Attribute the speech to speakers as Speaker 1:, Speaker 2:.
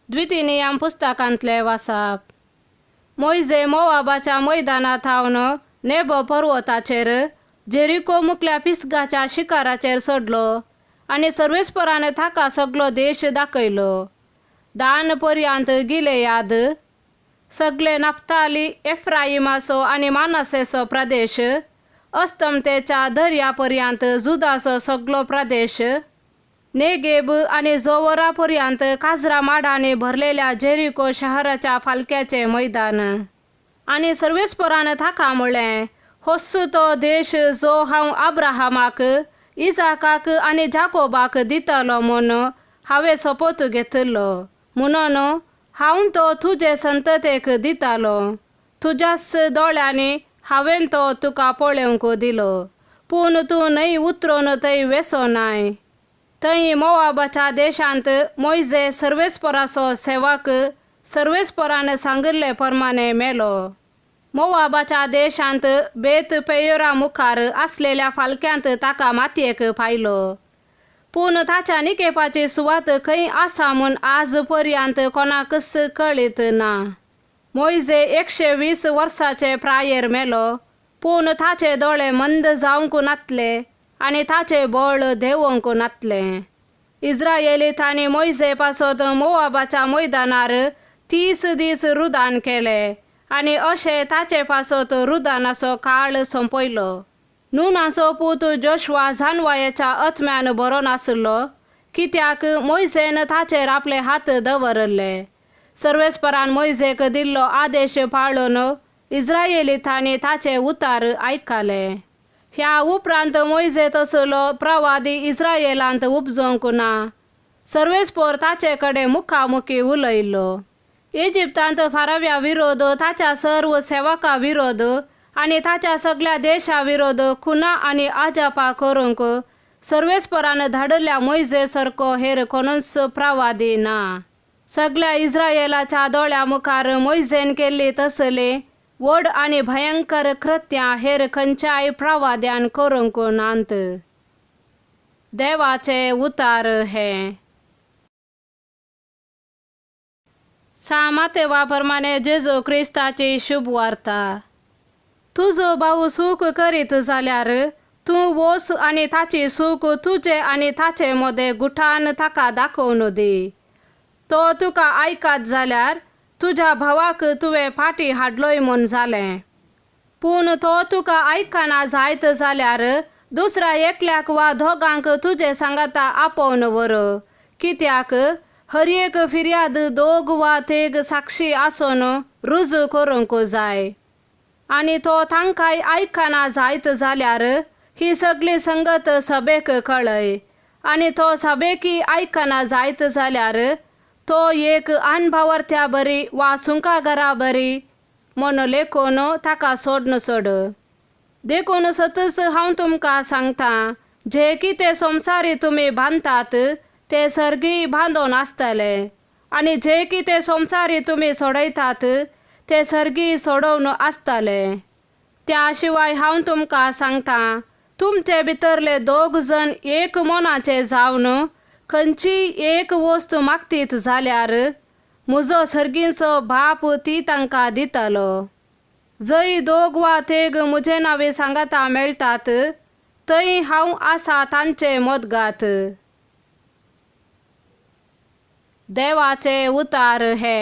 Speaker 1: द्वितीनियम पुस्तकांतले वाचप. मोयजे मोवाबाच्या मैदाना थावन नेबो पर्वताचेर जेरिको मुकल्या पिसगाच्या शिखराचेर चडलो आनी सर्वेस्परान ताका सगलो देश दाखयलो. दान पर्यांत गिलेयाद, सगले नाफ्ताली, एफ्राइमाचो आनी मानसेचो प्रदेश, अस्तमतेच्या दर्या पर्यांत जुदाचो सगलो प्रदेश, नेगेब आनी जोवरा पर्यांत काजरा माडांनी भरलेल्या जेरिको शहराच्या फालक्याचें मैदान. आनी सर्वेस्परान ताका म्हणलें, होच तो देश जो हांव अब्राहमाक, इजाकाक आनी जाकोबाक दितलो म्हूण हांवें सोपोत घेतिल्लो, म्हणून हांव तो तुजे संततेक दितालो. तुज्याच दोळ्यांनी हांवें तो तुका पळोवंक दिलो, पूण तूं न्हंय उतरून थंय वेसो नाय. थंय मोवाबाच्या देशांत मोयजे सर्वेस्पराचो सेवक सर्वेस्परान सांगिल्ले प्रमाणे मेलो. मोवाबाच्या देशांत बेत पेयोरा मुखार आसलेल्या फालक्यांत ताका मातयेक पायलो. पूण ताच्या निकेपाची सुवात खंय आसा म्हूण आज पर्यांत कोणाकच कळीत ना. मोयजे 120 वर्साचे प्रायेर मेलो, पूण ताचे दोळे मंद जावंक नातले आनी ताचे बळ देंवोंक नातलें. इस्रायेलितांनी मोयजे पासत मोवाबाच्या मैदानार 30 दीस रुदान केले आनी अशें ताचे पासत रुदानाचो काळ सोंपयलो. नुनाचो पूत जोशवा जानवायेच्या आत्म्यान बरो नाशिल्लो, कित्याक मोयजेन ताचेर आपले हात दवरले. सर्वेस्परान मोयजेक दिल्लो आदेश पाळून इस्रायेलितांनी ताचे उतार आयकले. ह्या उपरांत मोयजे तसलो प्रवादी इस्रायेलांत उपजोवंक ना. सर्वेस्पर ताचे कडेन मुखामुखी उलयलो. इजिप्तांत फाराव्या विरोध, ताच्या सर्व सेवका विरोध आनी ताच्या सगल्या देशा विरोध खुना आनी अजापा करूंक सर्वेस्परान धाडिल्ल्या मोयजे सारको हेर कोणूच प्रवादी ना. सगल्या इस्रायेलाच्या दोळ्या मुखार मोयजेन केल्ली तसली व्हड आनी भयंकर कृत्यां हेर खंयच्याय प्रवाद्यान करूंक नात. देवाचे उतार हे. सा मातेवा प्रमाणे जेजू क्रिस्ताची शुभ वार्ता. तुजो भाव सूख करीत जाल्यार तूं वोस आनी ताची सूख तुजे आनी ताचे मदें गुठान ताका दाखोवन दी. तो तुका आयकत जाल्यार तुज्या भावाक तुवें फाटीं हाडलोय म्हूण जालें. पूण तो तुका आयकना जायत जाल्यार दुसऱ्या एकल्याक वा दोगांक तुजे सांगाता आपोवन व्हर, कित्याक हर एक फिर्याद दोग वा तेग साक्षी आसून रुजू करूंक जाय. आनी तो तांकांय आयकना जायत जाल्यार ही सगली संगत सभेक कळय. आनी तो सभेकी आयकना जायत जाल्यार तो एक अनभावर्त्या बरी वा सुंकाघरा बरी म्हूण लेखून ताका सोडन सोड. देखून सतच हांव तुमकां सांगता, जे कितें संवसारी तुमी बांदतात ते सर्गीय बांदून आसतले, आनी जे कितें संवसारी तुमी सोडयतात ते सर्गीय सोडोवन आसतले. त्या शिवाय हांव तुमकां सांगता, तुमचे भितरले दोग जण एक मनाचे जावन खंयचीय एक वस्त मागतीत जाल्यार म्हजो सर्गीचो बाप ती तांकां दितलो. जंय दोग वा तेग म्हजे नांवे सांगाता मेळटात थंय हांव आसा तांचे मदगात. देवाचे उतार हे.